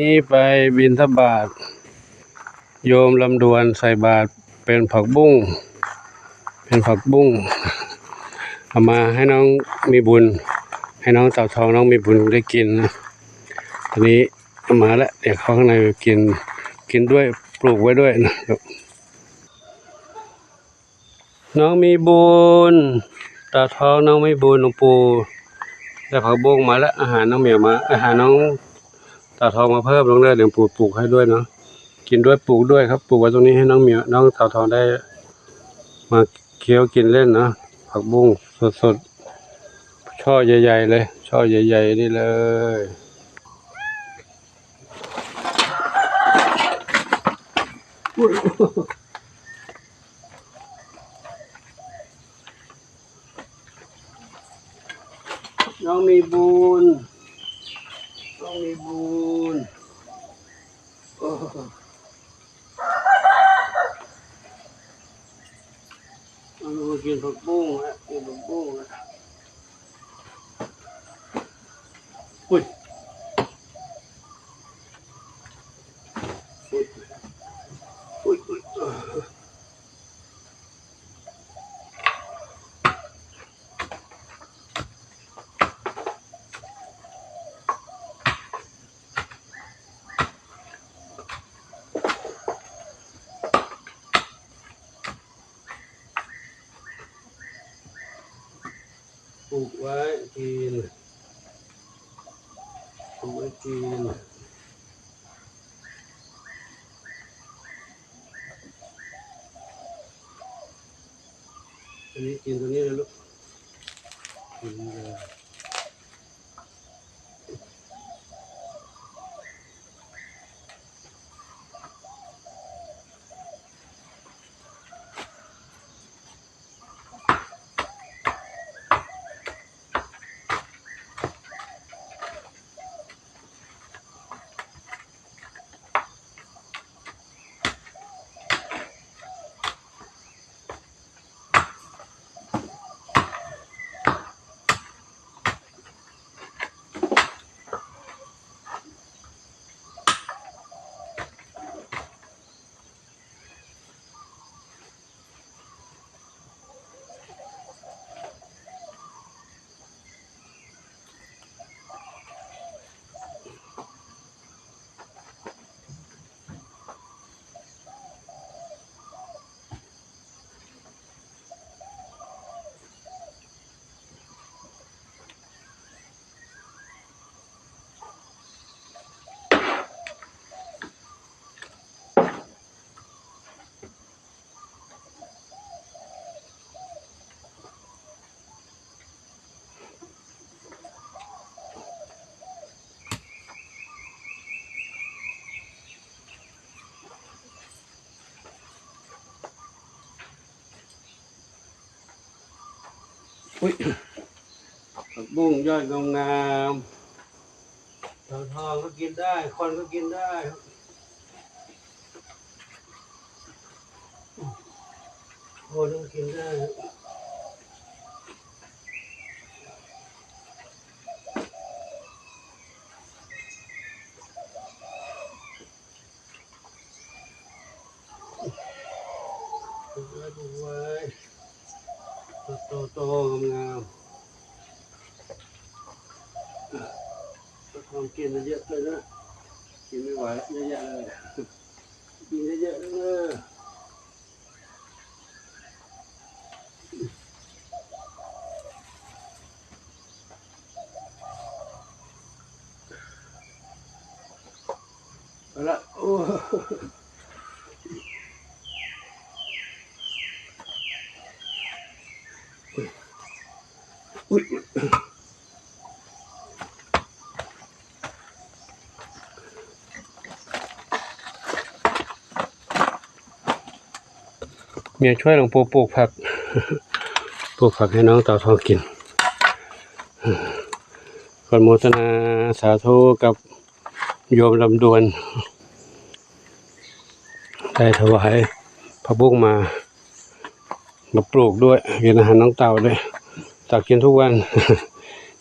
ນີ້ໄປບິນທະບາດ ໂຍມລຳດວນໃສ່ບາດເປັນຜັກບຸ້ງ ເປັນຜັກບຸ້ງ ເອົາມາໃຫ້ນ້ອງມີບຸນ ໃຫ້ນ້ອງເຕົາທອງ ນ້ອງມີບຸນໄດ້ກິນນະ. ຕອນນີ້ເອົາມາແລ້ວ ດຽວເຂົ້າຂ້າງໃນກິນ ກິນດ້ວຍ ປູກໄວ້ດ້ວຍນະ. ນ້ອງມີບຸນ ຕາທອງ ນ້ອງມີບຸນ ຫຼວງປູ່ໄດ້ຜັກບຸ້ງມາແລ້ວ ອາຫານນ້ອງໝຽວມາ ອາຫານນ້ອງຕາທອງມາເພີ່ມລົງເດີ ຫຼວງປູ່ປູກໃຫ້ດ້ວຍເນາະ ກິນດ້ວຍ ປູກດ້ວຍຄັບ ປູກໄວ້ຕົງນີ້ໃຫ້ນ້ອງໝຽວ ນ້ອງຕາທອງໄດ້ມາຄ້ຽວກິນເຫຼັ້ນເນາະ. ຜັກບຸ້ງສົດໆ ຊ່ອໃຫຍ່ໆເລີຍ ຊ່ອໃຫຍ່ໆນີ້ເລີຍ. ນ້ອງມີບຸນ ນ້ອງມີບຸນ ໂອ້ ເອົາມາກິນຜັກບຸ້ງແລ້ວ ກິນຜັກບຸ້ງແລ້ວ. ອຸ້ຍ ອຸ້ຍ ອຸ້ຍ ອຸ້ຍ. ປູກໄວ້ກິນ ປູກໄວ້ກິນ. ອັນນີ້ກິນຕົວນີ້ເລີຍລູກ ກິນເລີຍ. ອຸ້ຍ ຜັກບຸ້ງຍອດງາມໆ ເຕົາທອງກໍກິນໄດ້ ຄວັນກໍກິນໄດ້ ຄົນກໍກິນໄດ້. ປູກໄວ້ ປູກໄວ້ ໂຕໆ ງາມໆ ຕ້ອງກິນເຍອະໆ ເລີຍນະ ກິນໄມ່ໄຫວ ເຍອະແຍະເລີຍ ກິນເຍອະໆ ເລີຍເດີ. ເອົາລະ ໂອ້ ອຸ້ຍ ອຸ້ຍ. ເມຍຊ່ວຍຫຼວງປູ່ປູກຜັກ ປູກຜັກໃຫ້ນ້ອງເຕົາທອງກິນ ອະນຸໂມທະນາສາທຸກັບໂຍມລຳດວນ ໄດ້ຖວາຍຜັກບຸ້ງມາ ມາປູກດ້ວຍ ເປັນອາຫານນ້ອງເຕົ່າເດ້ ຕັກກິນທຸກວັນ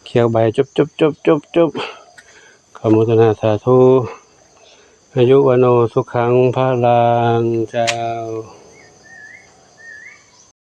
ຄຽວໃບ ຈົບໆໆໆ ອະນຸໂມທະນາສາທຸ. ອາຍຸ ວັນໂນ ສຸຂັງ ພະລັງ ເຈົ້າ.